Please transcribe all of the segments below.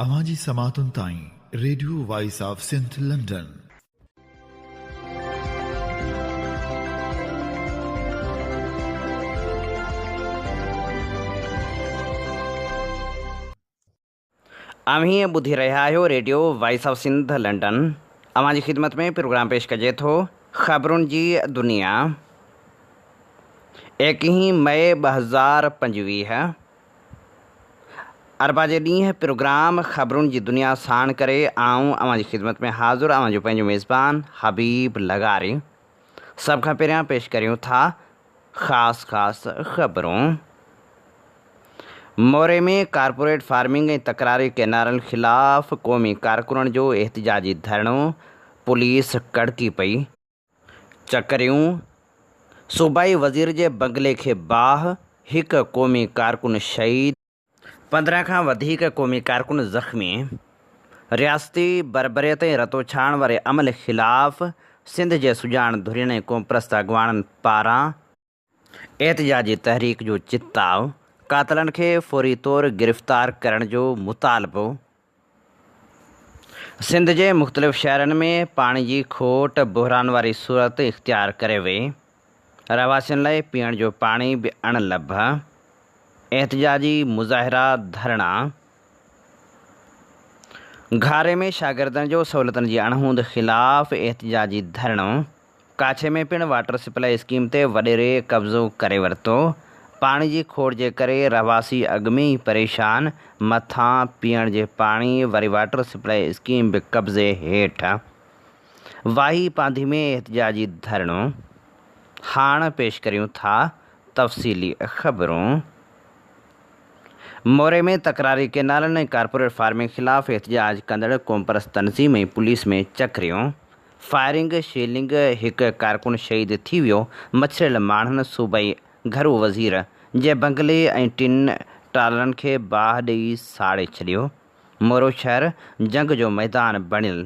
اوهان جي سماعتن تائين radio voice of Sindh London. اوهين ٻڌي رهيا آهيو radio voice of Sindh London. اوهان جي خدمت ۾ پروگرام پيش ڪجي ٿو خبرن جي دنيا ايڪيهين مئي 2025. اربع جي ڏينهن پروگرام خبرن جي دنيا ساڻ ڪري آئون اوهان جي خدمت ۾ حاضر اوهان جو پنهنجو ميزبان حبيب لغاري. سڀ کان پهريان پيش ڪريون ٿا خاص خاص خبرون. موري ۾ ڪارپوريٽ فارمنگ ۽ تڪراري ڪئنالن خلاف قومي ڪارڪنن جو احتجاجي ڌرڻو، پوليس ڪڙڪي پئي. چڪريون، صوبائي وزير جي بنگلي کي باهه، هڪ قومي ڪارڪن شهيد، 15 کان وڌيڪ قومي ڪارڪن زخمي، رياستي بربريت ۽ رتوڇاڻ واري عمل خلاف سنڌ جي سڄاڻ ڌرين ۽ قومپرست اڳواڻن پاران احتجاجي تحريڪ جو چتاء، قاتلن کي فوري طور گرفتار ڪرڻ جو مطالبو. سنڌ جي مختلف شهرن ۾ پاڻي جي کوٽ بحران واري صورت اختيار ڪري وئي، رهواسين لاء پيئڻ جو پاڻي به اڻ لڀ، احتجاجي مظاهرا، ڌرڻا. گهاري ۾ شاگردن جو سهولتن جي اڻهوند خلاف احتجاجي ڌرڻو. ڪاڇي ۾ پڻ واٽر سپلائي اسڪيم تي وڏيري قبضو ڪري ورتو، پاڻي جي کوٽ جي ڪري رهواسي اڳ ۾ ئي پريشان، مٿان پيئڻ جي پاڻي وري واٽر سپلائي اسڪيم به قبضي هيٺ. واهي پانڌي ۾ احتجاجي ڌرڻو. هاڻ پيش ڪريون ٿا تفصيلي خبرون. موري ۾ تڪراري ڪئنالن ۽ ڪارپوريٽ فارمنگ خلاف احتجاج ڪندڙ قومپرست تنظيم ۽ پوليس ۾ چڪريون. فائرنگ، شيلنگ، هڪ ڪارڪن شهيد ٿي ويو، مڇريل ماڻهن صوبائي گهرو وزير جي بنگلي ۽ ٽن ٽرالرن کي باهه ڏئي ساڙي ڇڏيو، مورو شهر جنگ جو ميدان بڻيل،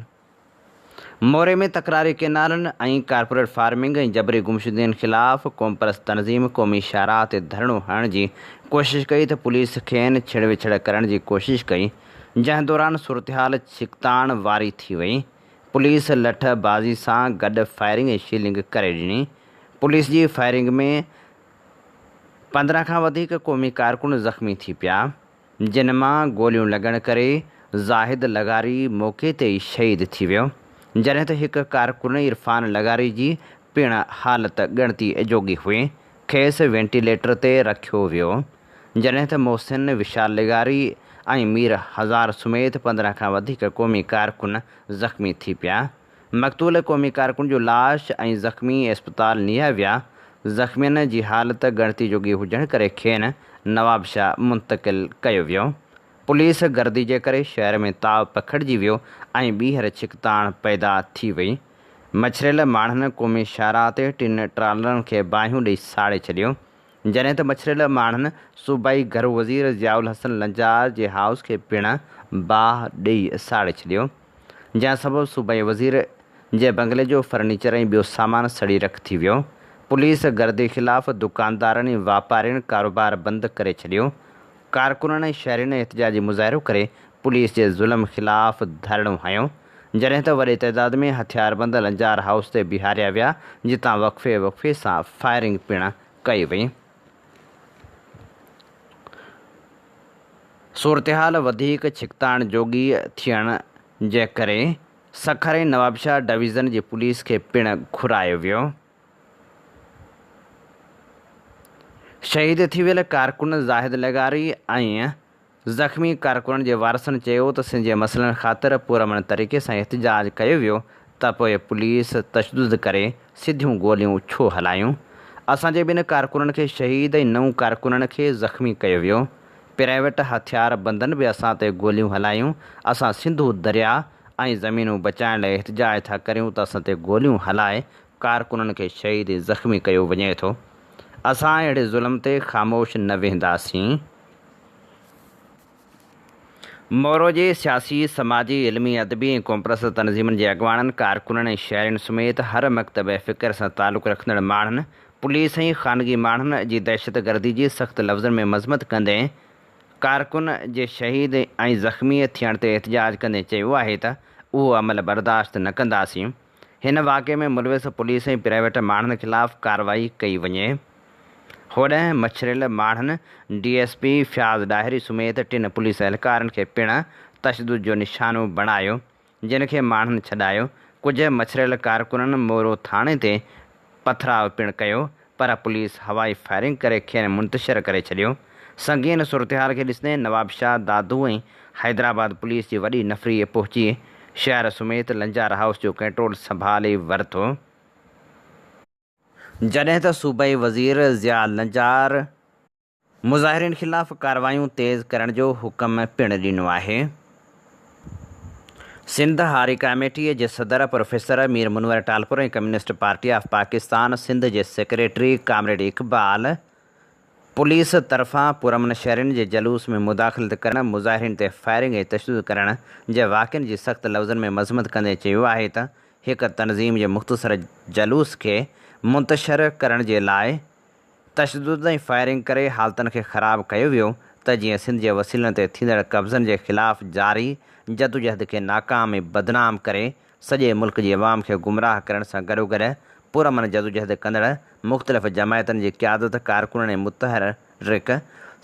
موري ۾ تڪراري ڪئنالن ۽ ڪارپوريٽ فارمنگ ۽ جبري گمشدگين خلاف قومپرست تنظيم قومي شاهراهه تي ڌرڻو هڻڻ جي ڪوشش ڪئي ته پوليس کين ڇڙ وڇڙ ڪرڻ جي ڪوشش ڪئي، جنهن دوران صورتحال ڇڪتاڻ واري ٿي وئي. پوليس لٺ بازي سان گڏ فائرنگ ۽ شيلنگ ڪري ڏني. پوليس جي فائرنگ ۾ 15 کان وڌيڪ قومي ڪارڪن زخمي ٿي پيا، جن مان گوليون لڳڻ ڪري زاهد لغاري موقعي تي ئي شهيد ٿي ويو، جڏهن ته هڪ ڪارڪن عرفان لغاري جي پڻ حالت ڳڻتي جوڳي هئي، کيس وينٽيليٽر تي رکيو ويو. جڏهن ته محسن، وشال لغاري ۽ مير هزار سميت 15 کان وڌيڪ قومي ڪارڪن زخمي ٿي پيا. مقتول قومي ڪارڪن جو لاش ۽ زخمي اسپتال نيا ويا. زخمين جي حالت ڳڻتي جوڳي هجڻ ڪري کين نوابشاهه منتقل ڪيو ويو. پوليس گردي جي ڪري شهر ۾ تاء پکڙجي ويو ۽ ٻيهر ڇڪتاڻ پيدا ٿي وئي. مڇريل ماڻهن قومي شاهراهه تي ٽن ٽرالرن کي باهيون ڏئي ساڙي ڇڏيو. جڏهن ته مڇريل ماڻهن صوبائي گهرو وزير ضياء الحسن لنجار جي هائوس کي پڻ باهه ڏئي ساڙي ڇڏيو، جنهن سبب صوبائي وزير جي بنگلي جو فرنيچر ۽ ٻيو سامان سڙي رک ٿي ويو. پوليس گردي خلاف دڪاندارن ۽ واپارين ڪاروبار بند ڪري ڇڏيو. ڪارڪنن ۽ شهرين احتجاجي مظاهرو ڪري پوليس جي ظلم خلاف ڌرڻو هنيو، جڏهن ته وڏي تعداد ۾ هٿياربند لنجار هائوس تي بيهاريا ويا، جتان وقفي وقفي سان فائرنگ پڻ ڪئي وئي. صورتحال وڌيڪ ڇڪتاڻ جوڳي ٿيڻ جي ڪري سکر ۽ نوابشاهه ڊويزن جي پوليس کي پڻ گهرايو ويو. شهيد ٿي ويل ڪارڪن زاهد لغاري ۽ زخمي ڪارڪنن جي وارثن چيو ته سنڌ جي مسئلن خاطر پرامن طريقي سان احتجاج ڪيو ويو ته پوء پوليس تشدد ڪري سڌيون گوليون ڇو هلايون؟ اسان جي ٻن ڪارڪنن کي شهيد ۽ نو ڪارڪنن کي زخمي ڪيو ويو. پرائيويٽ هٿيار بندن به اسان تي گوليون هلايون، اسان سنڌو درياء ۽ زمينون بچائڻ لاء احتجاج ٿا ڪريون ته اسان تي گوليون هلائي ڪارڪنن کي شهيد ۽ زخمي ڪيو وڃي ٿو. اسان اهڙي ظلم تي خاموش نه ويهنداسين. مورو جي سياسي، سماجي، علمي، ادبي ۽ قومپرست تنظيمن جي اڳواڻن، ڪارڪنن ۽ شهرين سميت هر مڪتبه فڪر سان تعلق رکندڙ ماڻهن پوليس ۽ خانگي ماڻهن جي دهشتگردي جي سخت لفظن ۾ مذمت ڪندي ڪارڪن جي شهيد ۽ زخمي ٿيڻ تي احتجاج ڪندي چيو آهي ته اهو عمل برداشت نه ڪنداسين، هن واقعي ۾ ملوث پوليس ۽ پرائيويٽ ماڻهن خلاف ڪارروائي ڪئي وڃي. هوڏانهن مڇريل ماڻهن D S P Fayaz Dahri سميت ٽن پوليس اهلڪارن کي پڻ تشدد جو نشانو بڻايو، جن کي ماڻهن ڇڏايو، ڪجهه مڇريل ڪارڪنن مورو ٿاڻي تي پٿراء پڻ ڪيو پر پوليس هوائي فائرنگ ڪري کين منتشر ڪري ڇڏيو. سنگين صورتحال کي ڏسندي نوابشاهه، دادو ۽ حيدرآباد پوليس جي وڏي نفري پهچي شهر سميت لنجار هائوس جو ڪنٽرول سنڀالي ورتو. جڏهن ته صوبائي وزير ضياء لنجار، مظاهرين خلاف ڪارروايون تيز ڪرڻ جو حڪم پڻ ڏنو آهي. سنڌ هاري ڪاميٽيء جي صدر professor Mir Munawar Talpur ۽ communist party of Pakistan Sindh جي سيڪريٽري ڪامريڊ اقبال پوليس طرفان پرامن شهرين جي جلوس ۾ مداخلت ڪرڻ، مظاهرين تي فائرنگ ۽ تشدد ڪرڻ جي واقعن جي سخت لفظن ۾ مذمت ڪندي چيو آهي ته هڪ تنظيم جي مختصر جلوس کي منتشر ڪرڻ جي لاء تشدد ۽ فائرنگ ڪري حالتن کي خراب ڪيو ويو ته جيئن سنڌ جي وسيلن تي ٿيندڙ قبضن جي خلاف جاري جدوجهد کي ناڪام ۽ بدنام ڪري سڄي ملڪ جي عوام کي گمراهه ڪرڻ سان گڏوگڏ پرامن جدوجهد ڪندڙ مختلف جماعتن جي قيادت، ڪارڪنن ۽ متحرڪ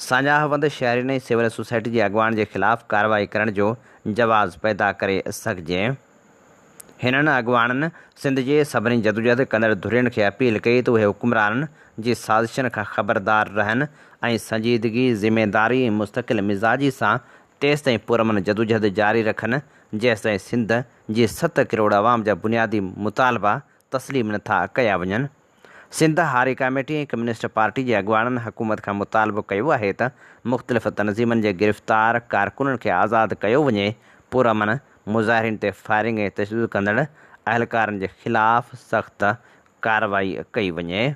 ساڃاهه وند شهرين ۽ سول سوسائٽي جي اڳواڻن جي خلاف ڪارروائي ڪرڻ جو جواز پيدا ڪري سگهجي. هنن اڳواڻن سنڌ جي سڀني جدوجهد ڪندڙ ڌرين کي اپيل ڪئي ته اهي حڪمرانن جي سازشن کان خبردار رهن ۽ سنجيدگي، ذميداري ۽ مستقل مزاجي سان تيستائين پرامن جدوجهد جاري رکن جيستائين سنڌ جي ست ڪروڙ عوام جا بنيادي مطالبا تسليم نه ٿا ڪيا وڃن. سنڌ هاري ڪاميٽي ۽ ڪميونسٽ پارٽي جي اڳواڻن حڪومت کان مطالبو ڪيو آهي ته مختلف تنظيمن جي گرفتار ڪارڪنن کي آزاد ڪيو وڃي، پرامن مظاهرين تي فائرنگ ۽ تشدد ڪندڙ اهلڪارن جي خلاف سخت ڪارروائي ڪئي وڃي.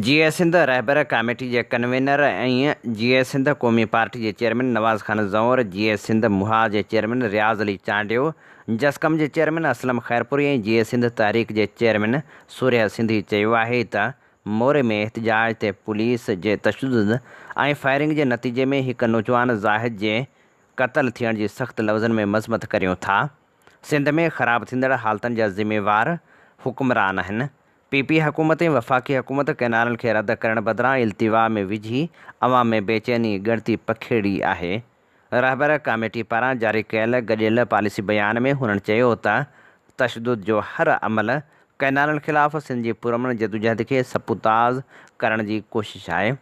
جيئي سنڌ رهبر ڪاميٽي جي ڪنوينر ۽ جيئي سنڌ قومي پارٽي جي چيئرمين نواز خان زئور، جيئي سنڌ محاذ جي چيئرمين رياض علي چانڊيو، جسقم جي چيئرمين اسلم خيرپوري ۽ جيئي سنڌ تحريڪ جي چيئرمين سورهيه سنڌي چيو آهي ته موري ۾ احتجاج تي پوليس جي تشدد ۽ فائرنگ جي نتيجي ۾ هڪ نوجوان زاهد جي قتل ٿيڻ جي سخت لفظن ۾ مذمت ڪريون ٿا. سنڌ ۾ خراب ٿيندڙ حالتن جا ذميوار حڪمران آهن. پي پي حڪومت ۽ وفاقي حڪومت ڪئنالن کي رد ڪرڻ بدران التوا ۾ وجهي عوام ۾ بيچيني ڳڻتي پکيڙي آهي. رهبر ڪاميٽي پاران جاري ڪيل گڏيل پاليسي بيان ۾ هنن چيو ته تشدد جو هر عمل ڪئنالن خلاف سنڌ جي پرامن جدوجهد کي سپوتاز ڪرڻ جي ڪوشش آهي.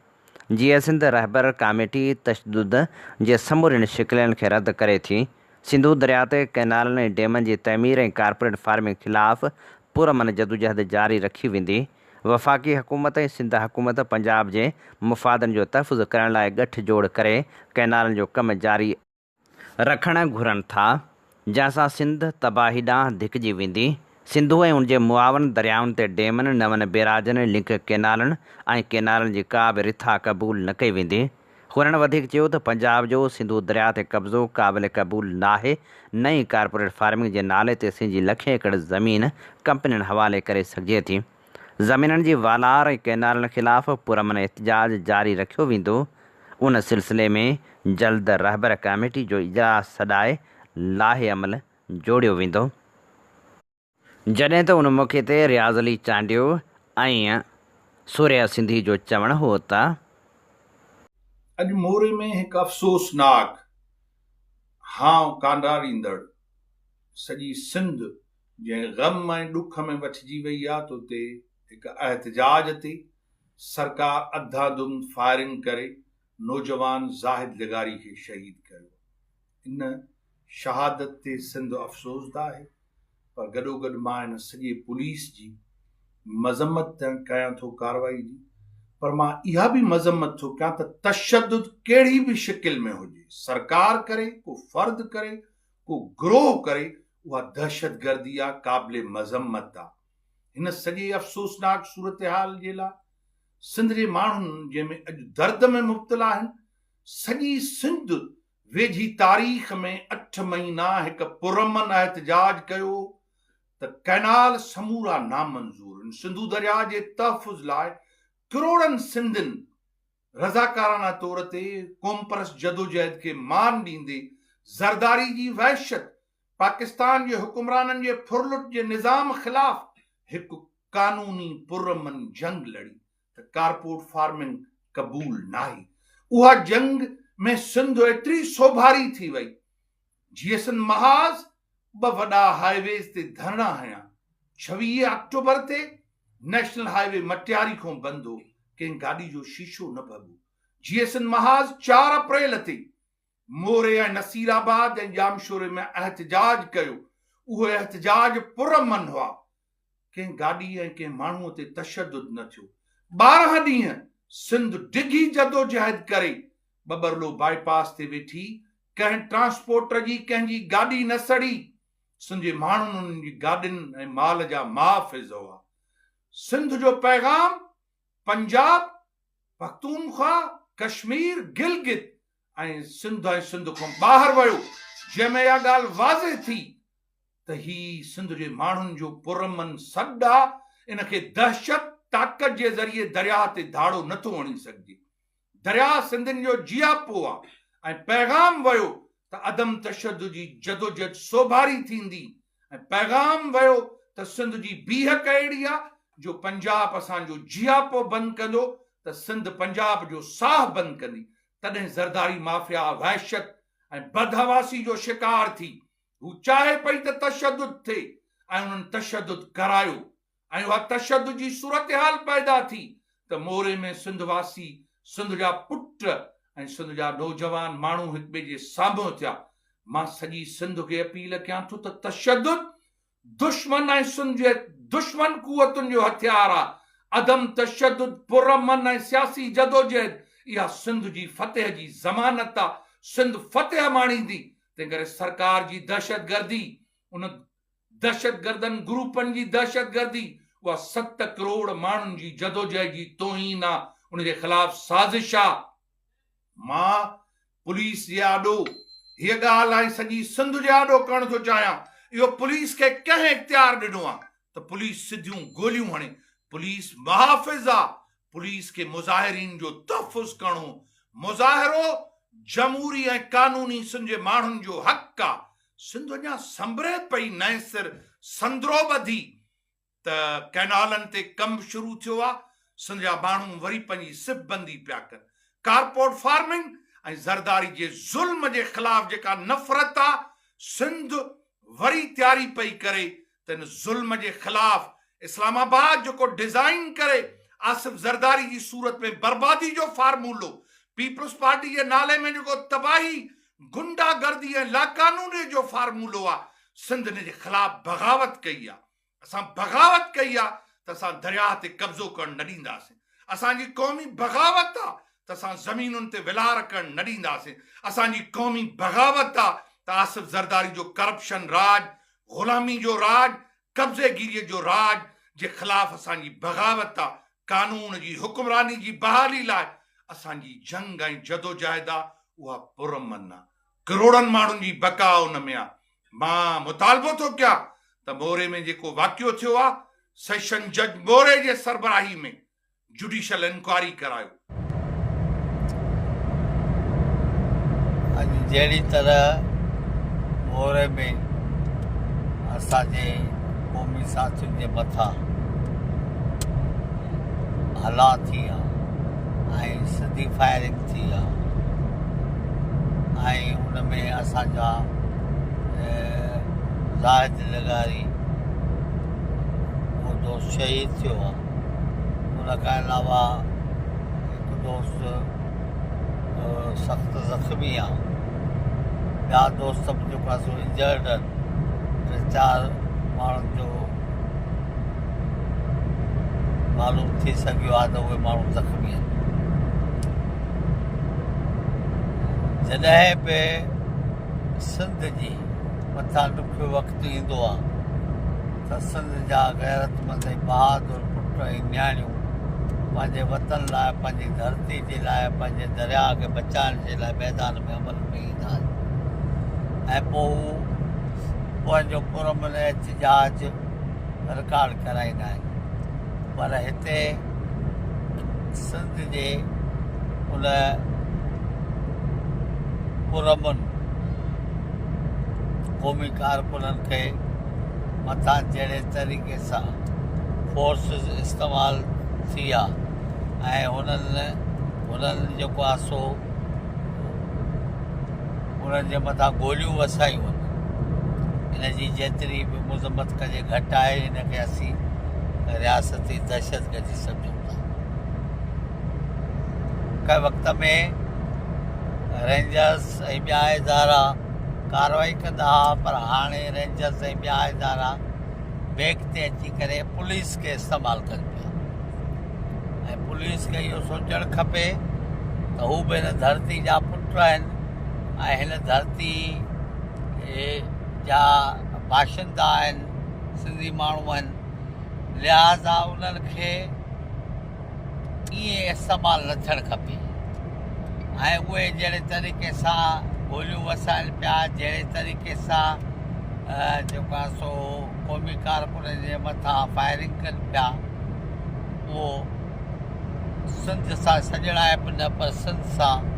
جيئي سنڌ رهبر ڪاميٽي تشدد جي سمورين شڪلين کي رد ڪري ٿي، سنڌو درياء تي ڪئنالن ۽ ڊيمن جي تعمير ۽ ڪارپوريٽ فارمنگ خلاف پرامن جدوجهد جاري رکي ويندي، وفاقي حڪومت ۽ سنڌ حڪومت پنجاب جي مفادن جو تحفظ ڪرڻ لاء ڳٺ جوڙ ڪري ڪئنالن جو ڪم جاري رکڻ گهرن ٿا، جنهن سان سنڌ تباهي ڏانهن ڌڪجي ويندي. سنڌو ۽ ان جي معاون دريائن تي ڊيمن، نون بيراجن، لنڪ ڪئنالن ۽ ڪئنالن جي ڪا به رٿا قبول نه ڪئي ويندي. هنن وڌيڪ چيو ته پنجاب جو سنڌو درياء تي قبضو قابل قبول ناهي، نه ئي ڪارپوريٽ فارمنگ جي نالي تي سنڌ جي لکين ايڪڙ زمين ڪمپنين حوالي ڪري سگهجي ٿي. زمينن جي والار ۽ ڪئنالن خلاف پرامن احتجاج جاري رکيو ويندو، ان سلسلي ۾ جلد رهبر ڪاميٽي جو اجلاس سڏائي لاهي عمل جوڙيو ويندو. جڏهن ته ان موقعي تي رياض علي چانڊيو ۽ سورهيه سنڌي جو چوڻ هو ته. اڄ موري ۾ هڪ افسوسناڪ هانء ڪانڊاريندڙ سڄي سنڌ جنهن غم ۽ ڏک ۾ وٺجي وئي آ ته اتي هڪ احتجاج تي سرڪار اڌا ڌنڌ فائرنگ ڪري نوجوان زاهد لغاري کي شهيد ڪيو. ان شهادت تي سنڌ افسوسده آهي پر گڏوگڏ مان ان سڄي پوليس جي مذمت ڪيان ٿو ڪارروائي جي پر مان اها به مذمت ٿو ڪيان ته تشدد ڪهڙي به شڪل ۾ هجي سرڪار ڪري ڪو فرد ڪري ڪو گروهه ڪري اها دهشتگردي آ قابل مذمت آ. هن سڄي افسوسناڪ صورتحال جي لا سنڌ جي ماڻهن جنهن ۾ اڄ درد ۾ مبتلا آهن سڄي سنڌ ويجهي تاريخ ۾ اٺ مهينا هڪ پرامن احتجاج ڪيو ته ڪئنال سمورا نامنظور آهن سنڌو درياء جي تحفظ لاء ڪروڙن سنڌين. رضاڪارانه طور تي قومپرست جدوجهد کي مان ڏيندي زرداري جي وحشت، پاڪستان جي حڪمرانن جي ڦرلٽ جي نظام خلاف هڪ قانوني پرامن جنگ لڙي ته ڪارپورٽ فارمنگ قبول ناهي. اها جنگ ۾ سنڌ ايتري سوڀاري ٿي وئي جيئي سنڌ محاذ ٻه وڏا هاء ويز تي ڌرڻا هنيا، 26 آڪٽوبر تي نيشنل هاء وي مٽياري کان بند هو، ڪنهن گاڏي جو شيشو نه ڀڳو. جيئي سنڌ محاذ چار اپريل تي موري ۽ نصير آباد ۽ ڄامشوري ۾ احتجاج ڪيو، اهي احتجاج پرامن هئا، ڪنهن گاڏي ۽ ڪنهن ماڻهوء تي تشدد نه ٿيو. 12 ڏينهن سنڌ ڊگهي جدوجهد ڪري ٻٻرلو باء پاس تي ويٺي ڪنهن ٽرانسپورٽر جي ڪنهن جي گاڏي نه سڙي. سنڌ جي ماڻهن انهن جي گاڏين ۽ مال جا محافظ هئا. سنڌ جو پيغام پنجاب، پختونخوا، ڪشمير، گلگت ۽ سنڌ ۽ سنڌ کان ٻاهر ويو، جنهن ۾ اها ڳالهه واضح ٿي ته هي سنڌ جي ماڻهن جو پرامن سڏ آ، ان کي دهشت، طاقت جي ذريعي درياهه تي ڌاڙو نه ٿو هڻي سگهجي. درياهه سنڌين جو جياپو آ ۽ پيغام ويو ته عدم تشدد جي جدوجھد سوڀاري ٿيندي ۽ پيغام ويو ته سنڌ جي بيهڪ اهڙي آ جو پنجاب اسان جو جياپو بند ڪندو ته سنڌ پنجاب جو ساهه بند ڪندي تڏهن زرداري مافيا وحشت ۽ بدحواسي جو شڪار ٿي هو چاهي پئي ته تشدد ٿئي ۽ انهن تشدد ڪرايو ۽ اها تشدد جي صورتحال پيدا ٿي ته موري ۾ سنڌ واسي، سنڌ جا پٽ ۽ سنڌ جا نوجوان ماڻهو هڪٻئي جي سامهون ٿيا. مان سڄي سنڌ کي اپيل ڪيان ٿو ته تشدد دشمن ۽ سنڌ جي دشمن قوتن جو هٿيار آ. عدم تشدد، پرامن ۽ سياسي جدوجهد اها سنڌ جي فتح جي ضمانت آ. سنڌ فتح ماڻيندي. تنهنڪري سرڪار جي دهشتگردي ان دهشتگردن گروپن جي دهشتگردي اها ست ڪروڙ ماڻهن جي جدوجهد جي توهين آ ان جي خلاف سازش آ. مان پوليس جي آڏو هيء ڳالهه ۽ سڄي سنڌ جي آڏو ڪرڻ ٿو چاهيان اهو پوليس کي ڪنهن اختيار ڏنو آ ته پوليس سڌيون گوليون هڻي پوليس محافظ آ پوليس کي مظاهرين جو تحفظ ڪرڻو مظاهرو جمهوري ۽ قانوني سنڌ جي ماڻهن جو حق آ سنڌ اڃا سنڀري پئي نئين سر سندرو ٻڌي ته ڪئنالن تي ڪم شروع ٿيو آ، سنڌ جا ماڻهو وري پنهنجي صف بندي پيا ڪن. ڪارپورٽ فارمنگ ۽ زرداري جي ظلم جي خلاف جيڪا نفرت آ، سنڌ وري تياري پئي ڪري ته ان ظلم جي خلاف اسلام آباد جيڪو ڊزائين ڪري آصف زرداري جي صورت ۾ بربادي جو فارمولو پيپلز پارٽي جي نالي ۾ جيڪو تباهي، گنڊا گردي ۽ لاقانونيت جو فارمولو آ سنڌ ان جي خلاف بغاوت ڪئي آ. اسان بغاوت ڪئي آ ته اسان درياهه تي قبضو ڪرڻ نه ڏينداسين. اسان جي قومي بغاوت آ ته اسان زمينن تي ولار ڪرڻ نه ڏينداسين. اسان جي قومي بغاوت آ ته آصف زرداري جو ڪرپشن راڄ، غلامي جو راڄ، قبضي گيريء جو راڄ جي خلاف اسان جي بغاوت آ، قانون جي حڪمراني جي بحالي لاء اسان جي جنگ ۽ جدوجهد آ، اها پرامن آ، ڪروڙن ماڻهن جي بقا ان ۾ آ. مان مطالبو ٿو ڪيان ته موري ۾ جيڪو واقعو ٿيو آ، سيشن جج موري جي سربراهي ۾ جڊيشل انڪوائري ڪرايو. اڄ جهڙي طرح موري ۾ اسان جي قومي ساٿين جي مٿان هلا ٿي آ ۽ سڌي فائرنگ ٿي آ ۽ ان ۾ اسان جا زاهد لغاري اهو دوست شهيد ٿيو آ ان کان علاوه هڪ دوست سخت زخمي آ ٻيا دوست به جيڪو آ سو انجرڊ آهن ٽي چار ماڻهن جو معلوم ٿي سگهيو آ ته اهي ماڻهو زخمي آهن جڏهن به سنڌ جي مٿان ڏکيو وقت ايندو آ ته سنڌ جا غيرتمند ۽ بهادر پٽ ۽ نياڻيون پنهنجي وطن لاء پنهنجي ڌرتي جي لاء پنهنجي درياء کي بچائڻ جي لاء ميدان ۾ عمل ۾ ايندا آهن ۽ پوء هو پنهنجو پرامن احتجاج رڪارڊ ڪرائيندا آهن پر هتي سنڌ جي ان پرامن قومي ڪارڪنن کي مٿان جهڙي طريقي سان فورسز استعمال ٿي آ ۽ هنن هنن جيڪو آ سو انهن جي مٿان گوليون وسايون آهن ان جي جيتري به مذمت ڪجي گهٽ آهي ان کي اسين رياستي دهشتگردي سمجهون ٿا ڪنهن وقت ۾ رينجرس ۽ ٻيا ادارا ڪارروائي ڪندا هئا پر هاڻي رينجرس ۽ ٻيا ادارا بيڪ تي اچي ڪري پوليس کي استعمال ڪن پيا ۽ پوليس کي اهو سوچڻ کپي ته هو به هن ڌرتي جا پٽ آهن ۽ هن ڌرتي جا باشندا آهن سنڌي ماڻهو آهن لهذا انهن کي ائين استعمال نه ٿيڻ کپي ۽ اهي جهڙي طريقي سان گوليون وسائن پيا جهڙي طريقي سان جيڪو آهي سو قومي ڪارڪنن جي مٿان فائرنگ ڪن پيا اهو سنڌ سان سڄڻائپ نه پر سنڌ سان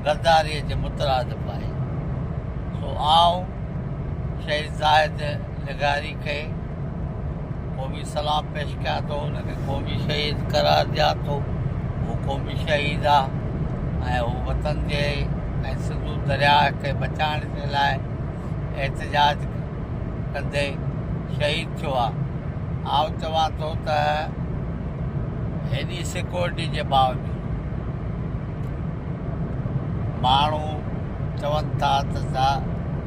غداريء جي مترادف آهي. سو آئون شهيد زاهد لغاري کي قومي سلام پيش ڪيان ٿو، ان کي قومي شهيد قرار ڏيان ٿو. هو قومي شهيد آ ۽ هو وطن جي ۽ سنڌو درياهه کي بچائڻ جي لاء احتجاج ڪندي شهيد ٿيو آ. آئون چوان ٿو ته هيڏي سيڪيورٽي جي باوجود ماڻهو چون ٿا ته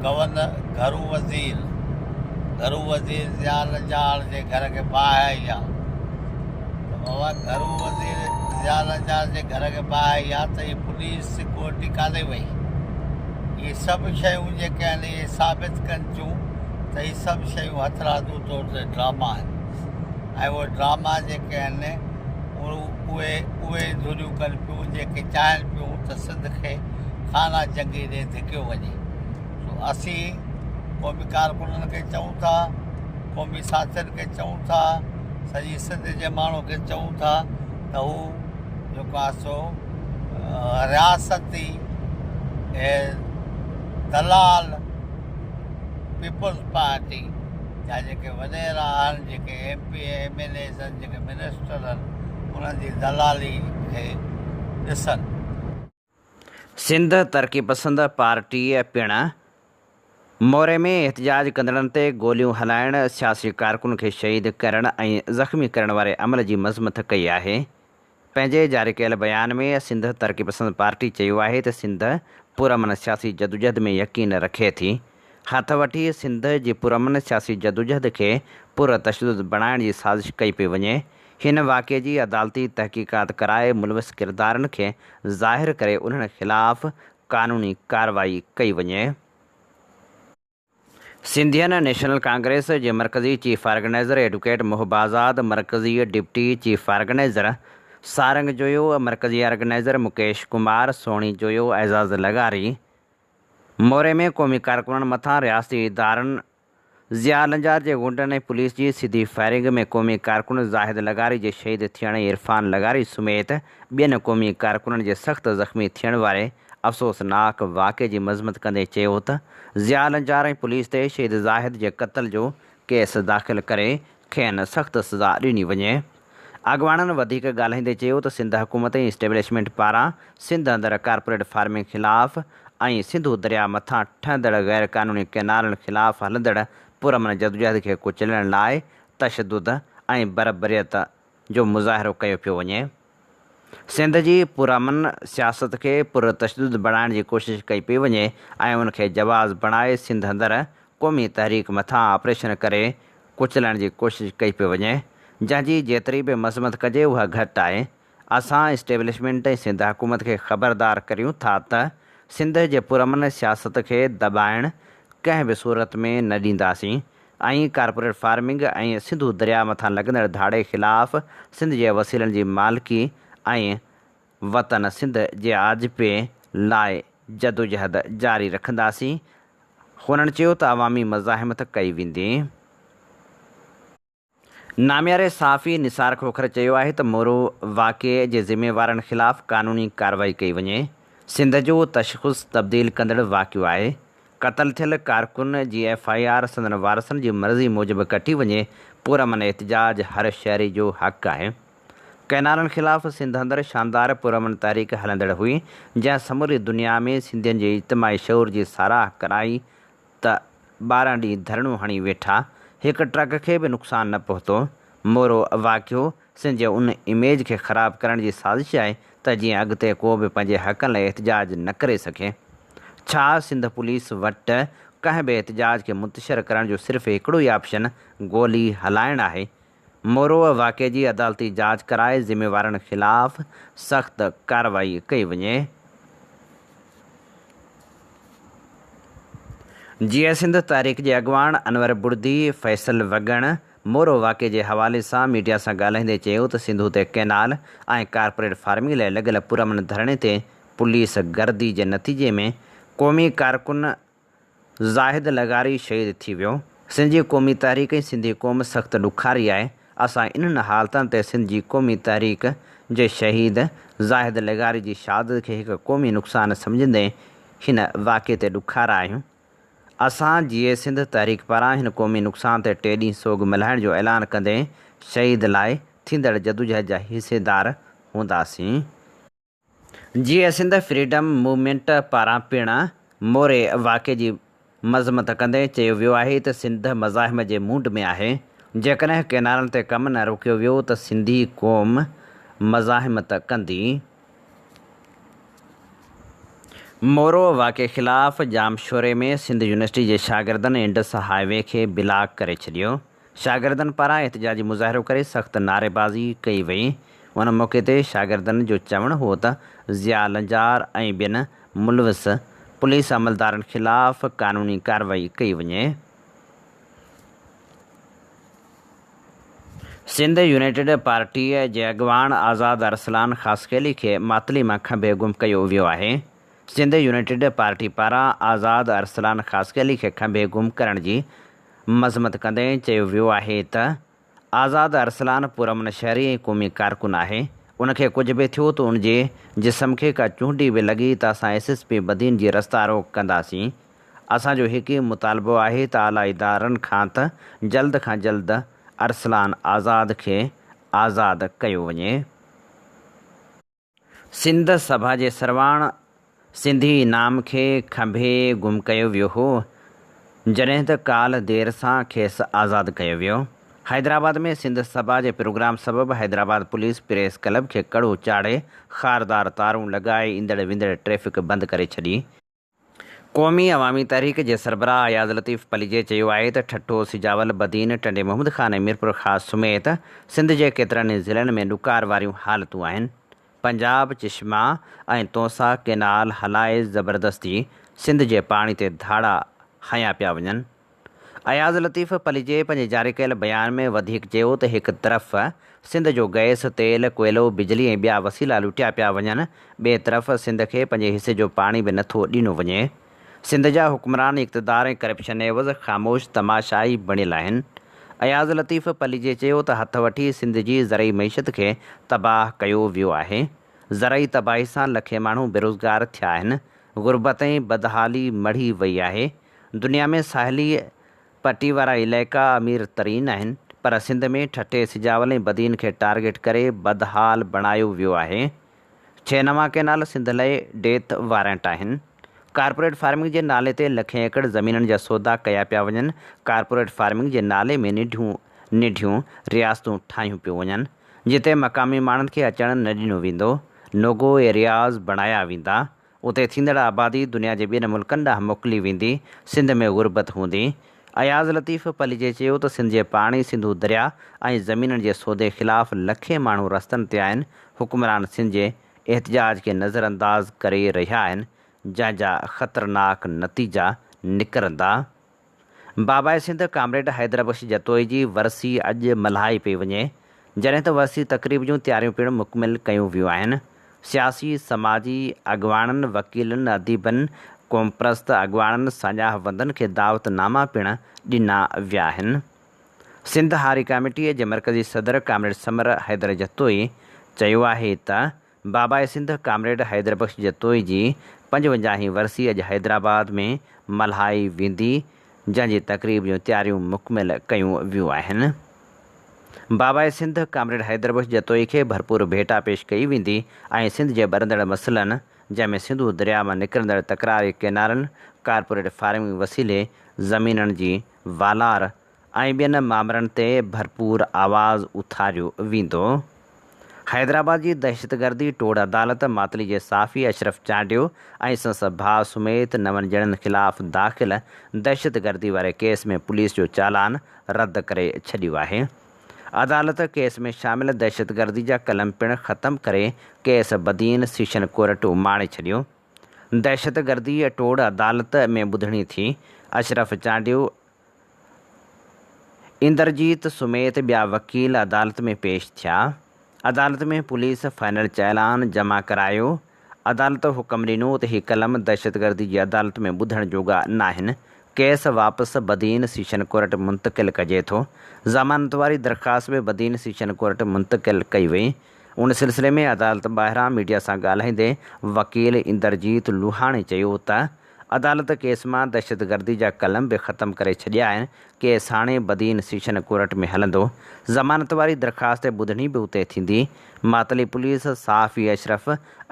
گورنر گهرو وزير گهرو وزير ضياء لنجار جي گهر کي باهه آئي آ ته بابا گهرو وزير ضياء لنجار جي گهر کي باهه آئي آ ته هي پوليس سيڪيورٽي ڪاڏي وئي اهي سڀ شيون جيڪي آهن اهي ثابت ڪن ٿيون ته هي سڀ شيون هٿرادو طور تي ڊراما آهن ۽ اهي ڊراما جيڪي آهن اهي اهي ڌريون ڪن پيون جيڪي چاهين پيون ته سنڌ کي خانه جنگي ڏي ڌڪيو وڃي سو اسين قومي ڪارڪنن کي چئون ٿا قومي ساٿين کي چئون ٿا سڄي سنڌ جي ماڻهو کي چئون ٿا ته هو جيڪو آهي سو رياستي دلال پيپلز پارٽي جا جيڪي وڏيرا آهن جيڪي M P A M N As آهن جيڪي منسٽر آهن انهن جي دلالي کي ڏسن. سنڌ ترقي پسند پارٽي پڻ موري ۾ احتجاج ڪندڙن تي گوليون هلائڻ، سياسي ڪارڪن کي شهيد ڪرڻ ۽ زخمي ڪرڻ واري عمل جي مذمت ڪئي آهي. پنهنجي جاري ڪيل بيان ۾ سنڌ ترقي پسند پارٽي چيو آهي ته سنڌ پرامن سياسي جدوجهد ۾ يقين رکي ٿي، هٿ وٺي سنڌ جي پرامن سياسي جدوجهد کي پر تشدد بڻائڻ جي سازش ڪئي پئي وڃي، هن واقعي جي عدالتي تحقيقات ڪرائي ملوث ڪردارن کي ظاهر ڪري انهن خلاف قانوني ڪارروائي ڪئي وڃي. سنڌين نيشنل ڪانگريس جي مرڪزي chief organizer advocate Mohib Azad, مرڪزي deputy chief organiser Sarang Joyo, مرڪزي آرگنائيزر مڪيش ڪمار، سهڻي جويو، اعزاز لغاري، موري ۾ قومي ڪارڪنن مٿان رياستي ادارن ضياء لنجار جي غنڊن ۽ پوليس جي سڌي فائرنگ ۾ قومي ڪارڪن زاهد لغاري جي شهيد ٿيڻ ۽ عرفان لغاري سميت ٻين قومي ڪارڪنن جي سخت زخمي ٿيڻ واري افسوسناڪ واقعي جي مذمت ڪندي چيو ته ضياء لنجار ۽ پوليس تي شهيد زاهد جي قتل جو ڪيس داخل ڪري کين سخت سزا ڏني وڃي. اڳواڻن وڌيڪ ڳالهائيندي چيو ته سنڌ حڪومت ۽ اسٽيبلشمينٽ پاران سنڌ اندر ڪارپوريٽ فارمنگ خلاف ۽ سنڌو درياء مٿان ٺهندڙ غير قانوني ڪئنالن خلاف هلندڙ پرامن جدوجهد کي ڪچلڻ لاء تشدد ۽ بربريت جو مظاهرو ڪيو پيو وڃي. سنڌ جي پرامن سياست کي پرتشدد بڻائڻ جي ڪوشش ڪئي پئي وڃي ۽ ان کي جواز بڻائي سنڌ اندر قومي تحريڪ مٿان آپريشن ڪري ڪچلڻ جي ڪوشش ڪئي پئي وڃي، جنهن جي جيتري به مذمت ڪجي اها گهٽ آهي. اسان اسٽيبلشمينٽ ۽ سنڌ حڪومت کي خبردار ڪريون ٿا ته سنڌ جي پرامن سياست کي دٻائڻ ڪنهن به صورت ۾ نه ڏينداسين ۽ ڪارپوريٽ فارمنگ ۽ سنڌو درياء مٿان لڳندڙ ڌاڙي خلاف سنڌ جي وسيلن جي مالڪي ۽ وطن سنڌ جي آجپي لاء جدوجهد جاري رکنداسين. هنن چيو ته عوامي مزاحمت ڪئي ويندي. نامياري صحافي نثار کوکر چيو آهي ته مورو واقعي جي ذميوارن خلاف قانوني ڪارروائي ڪئي وڃي، سنڌ جو تشخص تبديل ڪندڙ واقعو آهي، قتل ٿيل ڪارڪن جي ايف I R سندن وارثن جي مرضي موجب ڪٽي وڃي، پرامن احتجاج هر شهري جو حق آهي. ڪئنالن خلاف سنڌ اندر شاندار پرامن تحريڪ هلندڙ هئي، جنهن سموري دنيا ۾ سنڌين جي اجتماعي شعور جي ساراهه ڪرائي ته 12 ڏينهن ڌرڻو هڻي ويٺا، هڪ ٽرڪ کي به نقصان نه پهتو. مورو واقعو سنڌ جي ان اميج کي خراب ڪرڻ جي سازش آهي ته جيئن اڳتي ڪو به پنهنجي حقن لاء احتجاج نه ڪري سگهي. ڇا سنڌ پوليس وٽ ڪنهن به احتجاج کي منتشر ڪرڻ جو صرف هڪڙو ئي آپشن گولي هلائڻ آهي؟ مورو واقعي جي عدالتي جاچ ڪرائي ذميوارن خلاف سخت ڪارروائي ڪئي وڃي. جيئي سنڌ تحريڪ جي اڳواڻ انور بڙدي، فيصل وڳڻ مورو واقعي جي حوالي سان ميڊيا سان ڳالهائيندي چيو ته سنڌو تي ڪئنال ۽ ڪارپوريٽ فارمنگ لاء لڳل پرامن ڌرڻي تي پوليس گردي جي نتيجي ۾ قومي ڪارڪن زاهد لغاري شهيد ٿي ويو. سنڌ جي قومي تحريڪ ۽ سنڌي قوم سخت ڏکاري آهي. اسان انهن حالتن تي سنڌ جي قومي تحريڪ جي شهيد زاهد لغاري جي شهادت کي هڪ قومي نقصان سمجهندي هن واقعي تي ڏکارا آهيون. اسان جيئي سنڌ تحريڪ پاران هن قومي نقصان تي ٽي ڏينهن سوڳ ملهائڻ جو اعلان ڪندي شهيد لاء ٿيندڙ جدوجهد جا حصيدار هونداسين. جيئي سنڌ فريڊم موومينٽ پاران پڻ موري واقعي جي مذمت ڪندي چيو ويو آهي ته سنڌ مزاحمت جي مونڊ ۾ آهي، جيڪڏهن ڪئنالن تي ڪم نه روڪيو ويو ته سنڌي قوم مزاحمت ڪندي. مورو واقعي خلاف ڄامشوري ۾ سنڌ يونيورسٽي جي شاگردن انڊس هاء وي کي بلاڪ ڪري ڇڏيو. شاگردن پاران احتجاجي مظاهرو ڪري سخت نعريبازي ڪئي وئي. ان موقعي تي شاگردن جو چوڻ هو ته ضياء لنجار ۽ ٻين ملوث پوليس عملدارن خلاف قانوني ڪارروائي ڪئي وڃي. سنڌ يونائيٽيڊ پارٽي جي اڳواڻ آزاد ارسلان خاصخيلي کي ماتلي مان کنڀي گم ڪيو ويو آهي. سنڌ يونائيٽيڊ پارٽي پاران آزاد ارسلان خاصخيلي کي کنڀي گم ڪرڻ جي مذمت ڪندي چيو ويو آهي ته آزاد ارسلان پرامن شهري ۽ قومي ڪارڪن آهي، ان کي ڪجهه به ٿيو ته ان جي جسم کي ڪا چونڊي به لڳي ته اسان ايس ايس پي بدين جي رستا روڪ ڪنداسين، اسان جو هڪ ئي مطالبو آهي ته اعليٰ ادارن کان ته جلد کان جلد ارسلان آزاد کي آزاد ڪيو وڃي. سنڌ سڀا جي سرواڻ سنڌي انعام کي کنڀي گم ڪيو ويو هو، جڏهن ته ڪالهه دير سان کيس آزاد ڪيو ويو. حيدرآباد ۾ سنڌ سڀا جي پروگرام سبب حيدرآباد پوليس پريس ڪلب کي ڪڙو چاڙهي خاردار تارون لڳائي ايندڙ ويندڙ ٽريفڪ بند ڪري ڇڏي. قومي عوامي تحريڪ جي سربراهه اياز لطيف پليجي چيو آهي ته ٺٽو، سجاول، بدين، ٽنڊي محمد خان ۽ ميرپورخاص سميت سنڌ جي ڪيترن ئي ضلعن ۾ ڏڪار واريون حالتون آهن. پنجاب، چشما ۽ تونسا ڪئنال هلائي زبردستي سنڌ جي پاڻي تي ڌاڙا هنيا پيا وڃن. اياز لطيف پليجي پنهنجي جاري ڪيل بيان ۾ وڌيڪ چيو ته هڪ طرف سنڌ جو گئس، تيل، ڪوئلو، بجلي ۽ ٻيا وسيلا لٽيا پيا وڃن، ٻئي طرف سنڌ کي پنهنجي حصي جو پاڻي به نٿو ڏنو وڃي. سنڌ جا حڪمران اقتدار ۽ ڪرپشن عيوض خاموش تماشائي بڻيل آهن. اياز لطيف پليجي چيو ته هٿ وٺي سنڌ جي زرعي معيشت کي تباهه ڪيو ويو آهي. زرعي تباهي سان لکين ماڻهو بيروزگار ٿيا آهن، غربت ۽ بدحالي مڙهي وئي آهي. دنيا ۾ ساحلي پٽي وارا علائقا امير ترين آهن پر سنڌ ۾ ٺٽي، سجاول ۽ بدين کي ٽارگيٽ ڪري بدحال بڻايو ويو آهي. ڇهه نوان ڪئنال سنڌ لئه ڊيٿ وارنٽ آهن. ڪارپوريٽ فارمنگ جي نالي تي لکين ايڪڙ زمينن جا سودا ڪيا پيا وڃن، ڪارپوريٽ فارمنگ جي نالي ۾ ننڍيون ننڍيون رياستون ٺاهيون پيون وڃن، جتي مقامي ماڻهن کي اچڻ نه ڏنو ويندو، نوگو ايرياز بڻايا ويندا، اتي ٿيندڙ آبادي دنيا جي ٻين ملڪن ڏانهن موڪلي ويندي، سنڌ ۾ غربت هوندي. اياز لطيف پليجي چيو ته سنڌ جي پاڻي، سنڌو درياء ۽ زمينن جي سودي خلاف لکين ماڻهو رستن تي آهن، حڪمران سنڌ جي احتجاج کي نظرانداز ڪري رهيا آهن، جنهن جا خطرناڪ نتيجا نڪرندا. باباء سنڌ ڪامريڊ حيدر بخش جتوئي جي ورسي اڄ ملهائي پئي وڃي، جڏهن ته ورسي تقريب جون تياريون پڻ مڪمل ڪيون ويون آهن. سياسي، سماجي اڳواڻن، وڪيلن، اديبن، قومپرست اڳواڻن، ساڃاهه وندن کي دعوت ناما پڻ ڏنا ويا آهن. سنڌ هاري ڪاميٽيء جي مرڪزي صدر ڪامريڊ ثمر حيدر جتوئي چيو آهي ته باباء سنڌ ڪامريڊ حيدر بخش جتوئي جي پنجونجاهين ورسي اڄ حيدرآباد ۾ ملهائي ويندي، جنهن جي تقريب جون تياريون مڪمل ڪيون ويون آهن. باباء سنڌ ڪامريڊ حيدر بخش جتوئي کي ڀرپور ڀيٽا پيش ڪئي ويندي ۽ سنڌ جي ٻرندڙ مسئلن جنهن ۾ سنڌو درياء مان نڪرندڙ تڪراري ڪئنالن، ڪارپوريٽ فارمنگ وسيلي زمينن جي والار ۽ ٻين مامرن تي ڀرپور آواز اٿاريو ويندو. حيدرآباد جي دهشتگردي ٽوڙ عدالت ماتلي جي صحافي اشرف چانڊيو ۽ سندس ڀاء سميت نون ڄڻن خلاف داخل دهشتگردي واري ڪيس ۾ پوليس جو چالان رد ڪري ڇڏيو آهي. عدالت ڪيس ۾ شامل دهشتگردي جا قلم پڻ ختم ڪري ڪيس بدين سيشن ڪورٽ اماڻي ڇڏيو. دهشتگردي ٽوڙ عدالت ۾ ٻڌڻي ٿي. اشرف چانڊيو، اندرجيت سميت ٻيا وڪيل عدالت ۾ پيش ٿيا. عدالت ۾ پوليس فائنل چالان جمع ڪرايو. عدالت حڪم ڏنو ته هي قلم دهشتگردي جي عدالت ۾ ٻڌڻ جوڳا ناهن، ڪيس واپس بدين سيشن ڪورٽ منتقل ڪجي ٿو. ضمانت واري درخواست به بدين سيشن ڪورٽ منتقل ڪئي وئي. ان سلسلي ۾ عدالت ٻاهران ميڊيا سان ڳالهائيندي وڪيل اندرجيت لوهاڻي چيو ته عدالت ڪيس مان دهشتگردي جا قلم به ختم ڪري ڇڏيا آهن، ڪيس هاڻي بدين سيشن ڪورٽ ۾ هلندو، ضمانت واري درخواست تي ٻڌڻي به اتي ٿيندي، ماتلي پوليس صحافي اشرف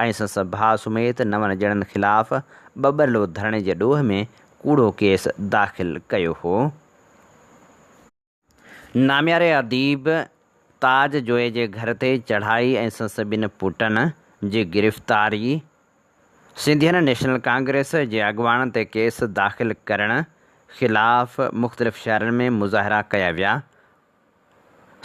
۽ سندس ڀاء سميت نون ڄڻن خلاف ٻٻرلو ڌرڻي جي ڏوهه ۾ ڪوڙو ڪيس داخل ڪيو هو. نامياري اديب تاج جويي جي گهر تي چڙهائي ۽ سندس ٻن پٽن جي گرفتاري، سنڌين نيشنل ڪانگريس جي اڳواڻن تي ڪيس داخل ڪرڻ خلاف مختلف شهرن ۾ مظاهرا ڪيا ويا.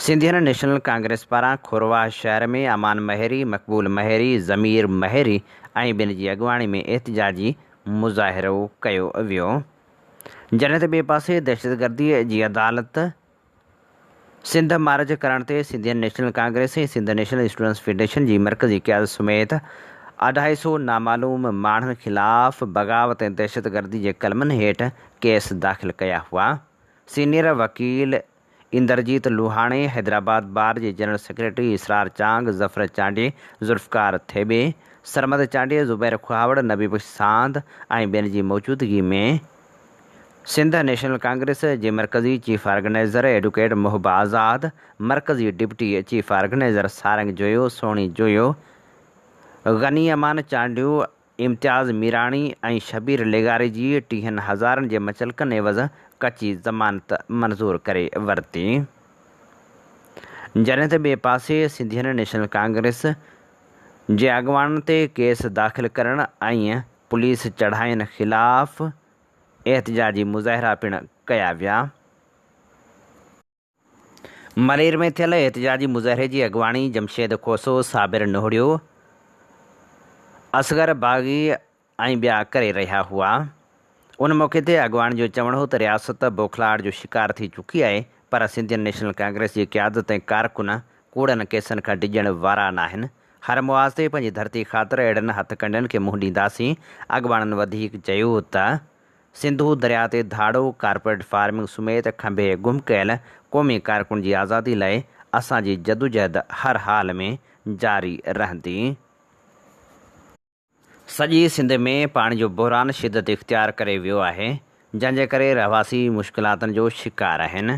سنڌين نيشنل ڪانگريس پاران کورواهه شهر ۾ امان مهيري، مقبول مهيري، ضمير مهيري ۽ ٻين جي اڳواڻي ۾ احتجاجي مظاهرو ڪيو ويو. جڏهن ته ٻئي پاسي دهشتگردي جي عدالت سنڌ مارچ ڪرڻ تي Sindhian national congress ۽ Sindh national students federation جي مرڪزي قيادت سميت اڍائي سئو نامعلوم ماڻهن خلاف بغاوت ۽ دهشتگردي جي قلمن هيٺ ڪيس داخل ڪيا هئا. سينيئر وڪيل اندرجيت لوهاڻي، حيدرآباد بار جي جنرل سيڪريٽري اسرار چانگ، ظفر چانڊيي، ذوالفقار ٿيٻي، سرمد چانڊيي، زبير کهاوڙ، نبي بخش ساند ۽ ٻين جي موجودگي ۾ سنڌ نيشنل ڪانگريس جي مرڪزي chief organizer advocate Mohib Azad, مرڪزي deputy chief organizer Sarang Joyo, Sohni Joyo, Ghani Aman Chandio, Imtiaz Mirani ۽ Shabbir لغاري جي ٽيهن هزارن جي مچلڪن عيوض ڪچي ضمانت منظور ڪري ورتي. جڏهن ته ٻئي پاسي سنڌين نيشنل ڪانگريس جي اڳواڻن تي ڪيس داخل ڪرڻ ۽ پوليس چڙهاين خلاف احتجاجي مظاهرا پڻ ڪيا ويا. ملير ۾ ٿيل احتجاجي مظاهري جي اڳواڻي جمشيد کوسو، صابر نوهڙيو، اصغر باغي ۽ ٻيا ڪري رهيا هئا. ان موقعي تي اڳواڻن جو چوڻ هو ته رياست بوکلاهٽ جو شڪار ٿي چڪي آهي پر سنڌين نيشنل ڪانگريس جي قيادت ۽ ڪارڪن ڪوڙن ڪيسن کان ڊڄڻ وارا ناهن، هر محاذ تي پنهنجي ڌرتي خاطر اهڙن هٿڪنڊن کي منهن ڏينداسين. اڳواڻن وڌيڪ چيو ته. سنڌو درياء تي ڌاڙو، ڪارپوريٽ فارمنگ سميت کنڀي گم ڪيل قومي ڪارڪن جي آزادي لاء اسان جي جدوجهد هر حال ۾ جاري رهندي. سڄي سنڌ ۾ پاڻي جو بحران شدت اختيار ڪري ويو آهي، جنهن جي ڪري رهواسي مشڪلاتن جو شڪار آهن.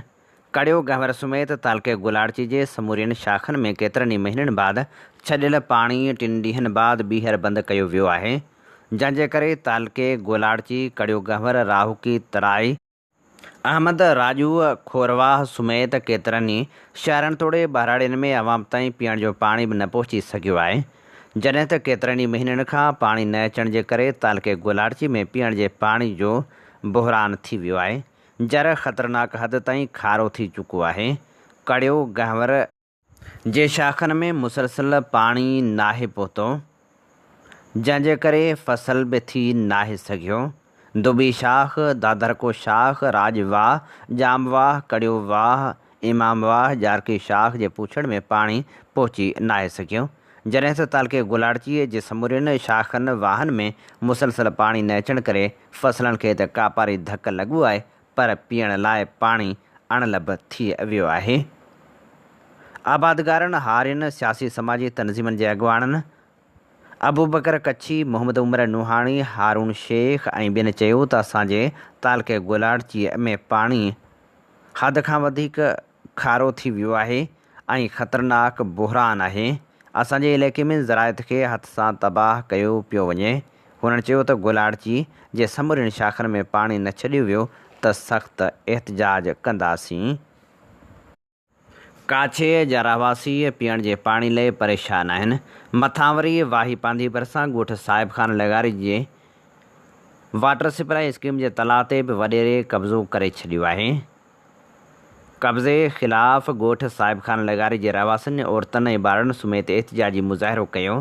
ڪڙيو گهنور سميت تعلقي گولاڙچي جي سمورين شاخن ۾ ڪيترن ئي مهينن بعد ڇڏيل پاڻي ٽن ڏينهن بعد ٻيهر بند ڪيو ويو آهي، جنهن جي ڪري تعلقي گولاڙچي، ڪڙيو گهنور، راهوڪي، ترائي، احمد راڄو، کورواهه سميت ڪيترن ئي شهرن توڙي ٻهراڙين ۾ عوام تائين پيئڻ جو پاڻي به نه پهچي سگهيو آهي، جڏهن ته ڪيترن ئي مهينن کان پاڻي نه اچڻ جي ڪري تعلقي گولاڙچي ۾ پيئڻ جي پاڻي جو بحران ٿي ويو آهي. جر خطرناڪ حد تائين کارو ٿي چڪو آهي. ڪڙيو گهنور جي شاخن ۾ مسلسل پاڻي ناهي پهتو، جنهن جي ڪري فصل به ٿي ناهي سگهيو. دٻي شاخ، دادرڪو شاخ، راڄ واهه، ڄام واهه، ڪڙيو واهه، امام واهه، ڄارڪي شاخ جي پوڇڙ ۾ پاڻي پهچي ناهي سگهيو. جڏهن ته تعلقي گولاڙچي جي سمورين شاخن واهن ۾ مسلسل پاڻي نه اچڻ ڪري فصلن کي ته ڪاپاري ڌڪ لڳو آهي پر پيئڻ لاء پاڻي اڻلڀ ٿي ويو آهي. آبادگارن، هارين، سياسي سماجي تنظيمن جي اڳواڻن ابوبڪر ڪڇي، محمد عمر نوحاڻي، هارون شيخ ۽ ٻين چيو ته اسان جي تعلقي گولاڙچي ۾ پاڻي حد کان وڌيڪ کارو ٿي ويو آهي ۽ خطرناڪ بحران آهي، اسان جي علائقي ۾ زراعت کي هٿ سان تباهه ڪيو پيو وڃي. هنن چيو ته گولاڙچي جي سمورين شاخن ۾ پاڻي نه ڇڏيو ويو ته سخت احتجاج ڪنداسين. ڪاڇي جا رهواسي پيئڻ جي پاڻي لئه پريشان آهن، مٿان وري واهي پانڌي ڀرسان ڳوٺ صاحب خان لغاري جي واٽر سپلائي اسڪيم جي تلاء تي به وڏيري قبضو ڪري ڇڏيو آهي. قبضي خلاف ڳوٺ صاحب خان لغاري جي رهواسين عورتن ۽ ٻارڙن سميت احتجاجي مظاهرو ڪيو.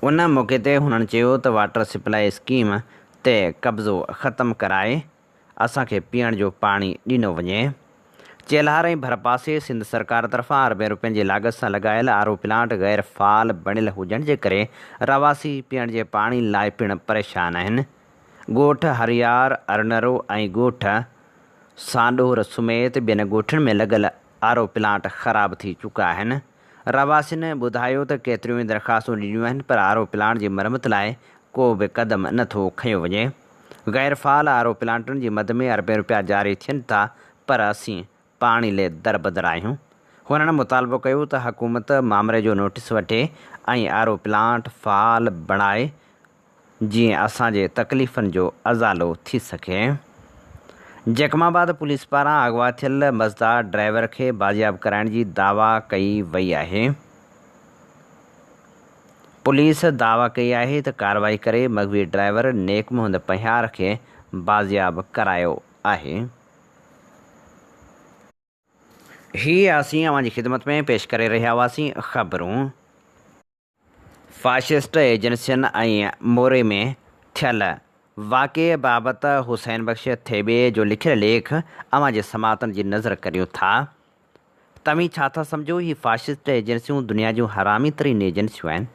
ان موقعي تي هنن چيو ته واٽر سپلائي اسڪيم تي قبضو ختم ڪرائي اسان کي پيئڻ جو پاڻي ڏنو وڃي. چيلهار ۽ ڀرپاسي سنڌ سرڪار طرفان اربين روپين جي لاڳت سان لڳايل آر او پلانٽ غير فعال بڻيل هجڻ جي ڪري رهواسي پيئڻ جي پاڻي لاء پڻ پريشان آهن. ڳوٺ هريار، ارنرو ۽ ڳوٺ سانڏور سميت ٻين ڳوٺن ۾ لڳل آر او پلانٽ خراب ٿي چڪا آهن. رهواسين ٻڌايو ته ڪيتريون ئي درخواستون ڏنيون آهن پر آر او پلانٽ جي مرمت لاء ڪو به قدم نه ٿو کنيو وڃي. غير فعال آر او پلانٽن جي مد ۾ اربين روپيا جاري ٿين ٿا پر اسين پاڻي لئه دربدر آهيون. هنن مطالبو ڪيو ته حڪومت مامري جو نوٽيس وٺي ۽ آر او پلانٽ فعال بڻائي جيئن اسان جي تڪليفن جو ازالو ٿي سگهي. جيڪب آباد پوليس پاران اغوا ٿيل مزدا ڊرائيور کي بازياب ڪرائڻ جي دعويٰ ڪئي وئي آهي. پوليس دعويٰ ڪئي آهي ته ڪارروائي ڪري مغوي ڊرائيور نيڪ محمد پنهيار کي بازياب ڪرايو آهي. هي اسين اوهان جي خدمت ۾ پيش ڪري رهيا هئاسين خبرون. فاشسٽ ايجنسين ۽ موري ۾ ٿيل واقعي بابت حسين بخش ٿيٻي جو لکيل ليک اوهان جي سماعتن جي نظر ڪريون ٿا. توهين ڇا ٿا سمجهو هي فاشسٽ ايجنسيون دنيا جون حرامي ترين ايجنسيون آهن.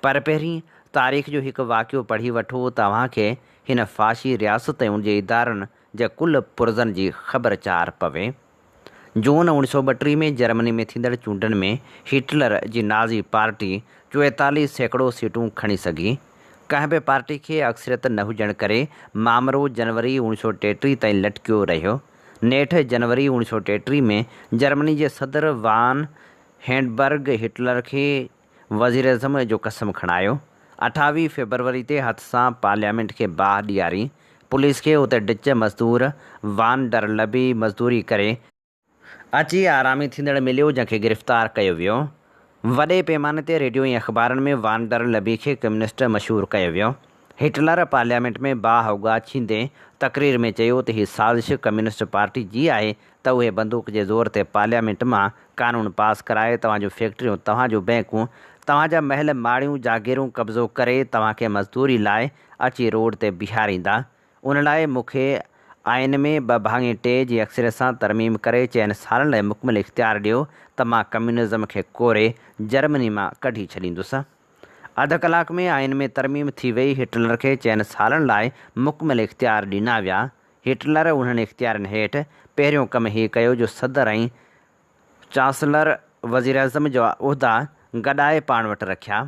پر پهرين تاريخ جو هڪ واقعو پڙهي وٺو ته اوهان کي هن فاشي رياست ۽ ان جي ادارن جي ڪل پرزن جي خبر چار پوي. جون 1932 ۾ جرمني ۾ ٿيندڙ چونڊن ۾ هٽلر جي نازي پارٽي 44% سيٽون کڻي سگهي. ڪنهن به پارٽي کي اڪثريت نه هجڻ ڪري مامرو جنوري 1933 تائين لٽڪيو رهيو. نيٺ جنوري 1933 ۾ جرمني جي صدر وان هينڊبرگ هٽلر کي وزيراعظم جو قسم کڻايو. 28 فيبروري تي هٿ سان پارليامينٽ کي باهه ڏياري، پوليس کي اتي ڊچ مزدور وان ڊر لبي مزدوري ڪري، اچي آرامي ٿيندڙ مليو، جنهن کي گرفتار ڪيو ويو. وڏي پيماني تي ريڊيو ۽ اخبارن ۾ وان ڊر لبي کي ڪميونسٽ مشهور ڪيو ويو. هٽلر پارليامينٽ ۾ باهه اڳاڇيندي تقرير ۾ چيو ته هي سازش ڪميونسٽ پارٽي جي آهي ته اهي بندوق جي زور تي پارليامينٽ مان قانون پاس ڪرائي توهان جون فيڪٽريون، توهان جون بئنڪون، توهان جا محل ماڙيون، جاگيرون قبضو ڪري توهان کي مزدوري لاء اچي روڊ تي بيهاريندا. ان لاء مون کي آئين ۾ ٻه ڀاڱي ٽي جي اڪثريت سان ترميم ڪري چئن سالن لاء مڪمل اختيار ڏيو ته مان ڪميونزم کي ڪوري جرمني مان ڪڍي ڇڏيندس. اڌ ڪلاڪ ۾ آئين ۾ ترميم ٿي وئي، هٽلر کي چئن سالن لاء مڪمل اختيار ڏنا ويا. هٽلر انهن اختيارن هيٺ پهريون ڪم هي ڪيو جو صدر ۽ چانسلر، وزيراعظم، جا عهدا گڏائي پاڻ وٽ رکيا.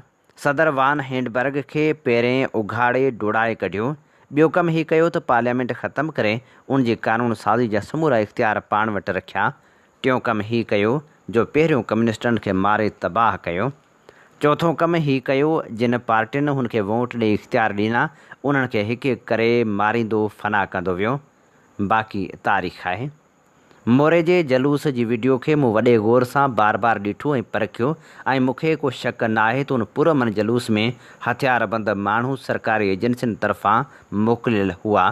صدر وان هينڊبرگ کي پيرين اگهاڙي ڊوڙائي ڪڍيو. ٻيو ڪم هي ڪيو ته پارليامينٽ ختم ڪري ان جي قانون سازي جا سمورا اختيار پاڻ وٽ رکيا. ٽيون ڪم هي ڪيو جو پهريون ڪميونسٽن کي ماري تباهه ڪيو. چوٿون ڪم هي ڪيو، جن پارٽين هن کي ووٽ ڏئي اختيار ڏنا، انهن کي هڪ هڪ ڪري ماريندو فنا ڪندو ويو. باقي تاريخ آهي. موري جي جلوس جي وڊيو کي مون وڏي غور سان بار بار ڏٺو ۽ پرکيو ۽ مون کي ڪو شڪ ناهي ته ان پرامن جلوس ۾ هٿياربند ماڻهو سرڪاري ايجنسين طرفان موڪليل هئا.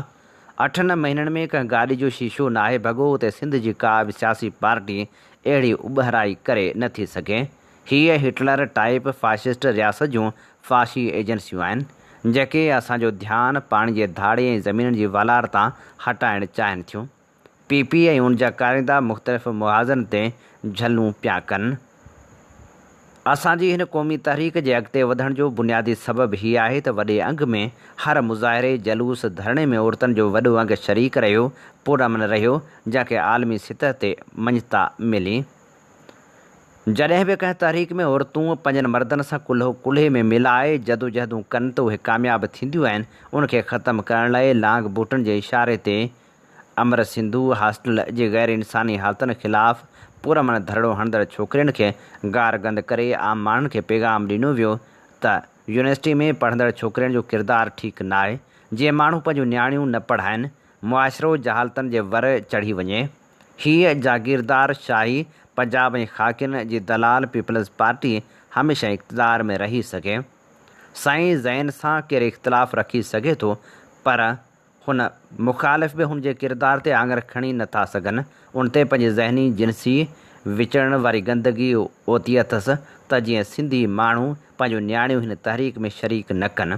اٺن مهينن ۾ ڪنهن گاڏي جو شيشو ناهي ڀڳو، اتي سنڌ جي ڪا به سياسي پارٽي اهڙي اٻهرائي ڪري نه ٿي سگهي. هيء هٽلر ٽائيپ فاشسٽ رياست جون فاشي ايجنسيون آهن، جيڪي اسان جو ڌيان پاڻي جي ڌاڙي ۽ زمينن جي والار تان هٽائڻ چاهين ٿيون. پي پي ۽ ان جا ڪارندا مختلف محاذن تي جهلون پيا ڪن. اسان جي هن قومي تحريڪ جي اڳتي وڌڻ جو بنيادي سبب هي آهي ته وڏي انگ ۾ هر مظاهري، جلوس، ڌرڻي ۾ عورتن جو وڏو انگ شريڪ رهيو، پرامن رهيو، جنهن کي عالمي سطح تي مڃتا ملي. جڏهن به ڪنهن تحريڪ ۾ عورتون پنهنجن مردن سان ڪلهو ڪلهي ۾ ملائي جدوجهدون ڪن ته اهي ڪامياب ٿينديون آهن، ان کي ختم ڪرڻ لاء لانگ بوٽن جي اشاري تي امر سنڌو هاسٽل جي غير انساني حالتن خلاف پرامن ڌرڻو هڻندڙ ڇوڪرين کي گارگند ڪري عام ماڻهن کي پيغام ڏنو ويو ته يونيورسٽي ۾ پڙهندڙ ڇوڪرين جو ڪردار ٺيڪ ناهي، جيئن ماڻهو پنهنجون نياڻيون نه پڙهائن، معاشرو جهالتن جي ور چڙهي وڃي. هيء جاگيردار شاهي پنجاب ۽ خاڪين جي دلال پيپلز پارٽي هميشه اقتدار ۾ رهي سگهي. سائين زين سان ڪير اختلاف رکي سگهي ٿو پر هن مخالف به هن جي ڪردار تي آڱر کڻي نه ٿا سگهن. ان تي پنهنجي ذهني جنسي وچڙڻ واري گندگي اوتي اٿس ته جيئن سنڌي ماڻهو پنهنجون نياڻيون هن تحريڪ ۾ شريڪ نه ڪن.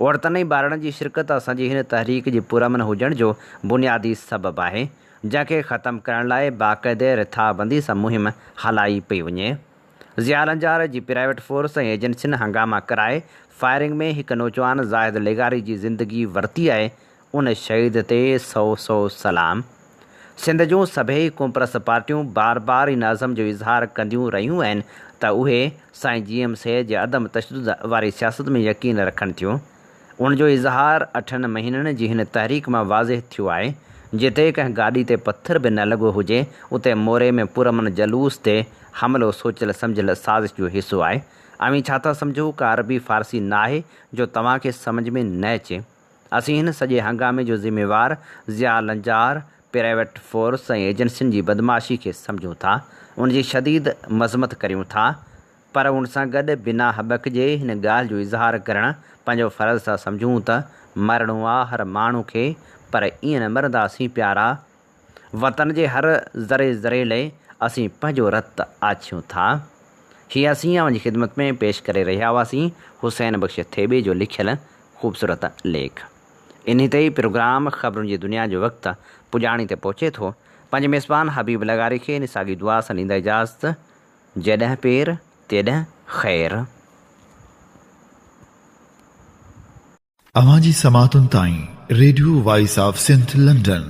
عورتن ۽ ٻارڙن جي شرڪت اسان جي هن تحريڪ جي پرامن هجڻ جو بنيادي سبب آهي، جنهن کي ختم ڪرڻ لاء باقاعدي رٿابندي سان مهم هلائي پئي وڃي. ضياء لنجار جي پرائيويٽ فورس ۽ ايجنسين هنگاما ڪرائي فائرنگ ۾ هڪ نوجوان زاهد لغاري جي زندگي ورتي آهي ان شهيد تي سئو سئو سلام. سنڌ جون سڀيئي قومپرست پارٽيون بار بار ان عزم جو اظهار ڪنديون رهيون آهن ته اهي سائين جي ايم سيد جي عدم تشدد واري سياست ۾ يقين رکن ٿيون. ان جو اظهار اٺن مهينن جي هن تحريڪ مان واضح ٿيو آهي. جتي ڪنهن گاڏي تي پٿر به نه لڳو هجي، اتي موري ۾ پرامن جلوس تي حملو سوچيل سمجهيل سازش جو حصو آهي. اوهين ڇا ٿا سمجهو، ڪا عربي فارسي ناهي جو توهان کي سمجهه ۾ نه اچي. اسين هن سڄي هنگامي جو ذميوار ضياء لنجار، پرائيويٽ فورس ۽ ايجنسين جي بدمعاشي کي سمجهون ٿا. ان جي شديد مذمت ڪريون ٿا. پر ان سان گڏ بنا هٻڪ جي هن ڳالهه جو اظهار ڪرڻ پنهنجو فرض ٿا سمجهون ته مرڻو آ هر ماڻهو کي پر ائين نه مرنداسين پيارا وطن جي هر ذري ذري لئه اسين پنهنجو رت آڇيون ٿا. هي اسين اوهان جي خدمت ۾ پيش ڪري رهيا هئاسين حسين بخش ٿيٻي جو لکيل خوبصورت ليک. انهي تي ئي پروگرام خبرن جي دنيا جو وقت پڄاڻي تي پهچي ٿو. پنهنجي ميزبان حبيب لغاري کي انهي ساڳي دعا سان ڏيندا اجازت. جيڏهن پير، تيڏهن خير. اوهان جي سماعتن تائين radio voice of Sindh London.